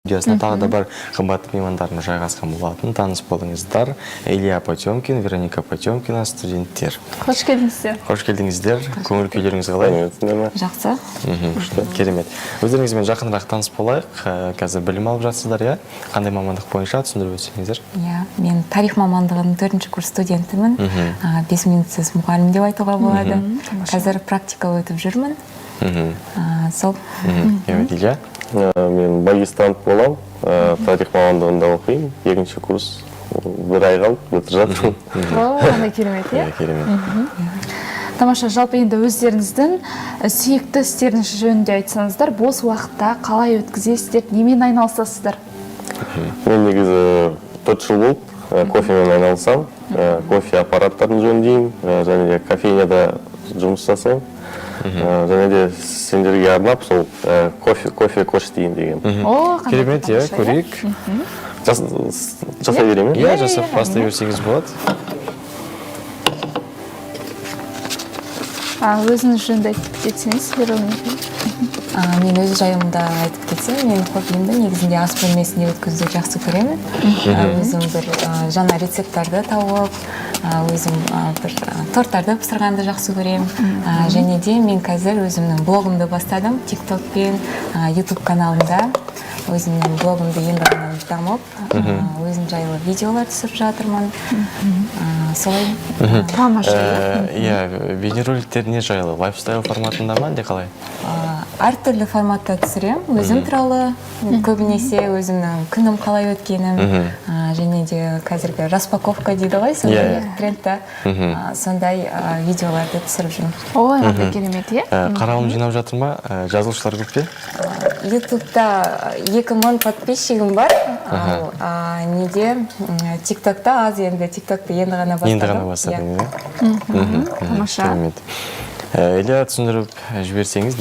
Студиясына тағы да бар қымбатты меймандарымыз жайғасқан болатын. Таныс болыңыздар: Илья Потемкин, Вероника Потемкина, студенттер. Қош келдіңіздер! Қош келдіңіздер! Көңіл күйлеріңіз қалай? Сәлеметсіңдер ме? Жақсы. Керемет. Өздеріңізбен жақынырақ таныс болайық. Қазір білім алып жатсыздар, иә? Қандай мамандық бойынша, түсіндіріп өтсеңіздер. Иә, мен тарих мамандығының төртінші курс студентімін. 5 минутсыз мұғалім деп айтуға болады. Қазір практика өтіп жүрмін. Сол. Керемет. Илья? Мен магистрант боламын. Тарих мамандығында оқимын, екінші курс, бір ай қалды, бітіріп жатырмын. О, қандай керемет, иә! Иә, керемет. Тамаша. Жалпы енді өздеріңіздің сүйікті істеріңіз жөнінде айтсаңыздар. Бос уақытта қалай өткізесіздер, немен айналысасыздар? Мен негізі 4 жыл болды кофемен айналысамын. Кофе аппараттарын жөндеймін, және де кофейняда жұмыс жасаймын. Және де сендерге арнап сол кофе көрсетейін деген. О, қандай Керемет, иә. тамаша, иә? Көрейік. Жасай беремін, иә? Иә, жасап бастай берсеңіз болады. Өзіңіз жөнінде айтып кетсеңіз, Вероника. Мен өз жайымда айтып кетсем, мен хоббиімді негізінде ас бөлмесінде өткізуді жақсы көремін. Өзім бір жаңа рецепттарды тауып, өзім бір торттарды пісіргенді жақсы көремін. Және де мен қазір өзімнің блогымды бастадым Тикток пен Ютуб каналымда. Өзімнің блогымды енді ғана дамып, өзім жайлы видеолар түсіріп жатырмын. Солай. Тамаша, иә. Иә, бейнероликтер не жайлы? Лайфстайл форматында ма, әлде қалай? Әртүрлі форматта түсіремін. Өзім туралы көбінесе, өзімнің күнім қалай өткенін, және де қазіргі распаковка дейді ғой, сондай трендта, сондай видеоларды түсіріп жүрмін. Ой, қандай керемет, иә! Қаралым жинап жатыр ма? Жазылушылар көп пе? Ютубта 2000 подписчигім бар, ал неде, Тиктокта аз енді, Тиктокты енді ғана бастадым. Енді ғана бастадыңыз, иә? Тамаша. Керемет. Илья, түсіндіріп жіберсеңіз.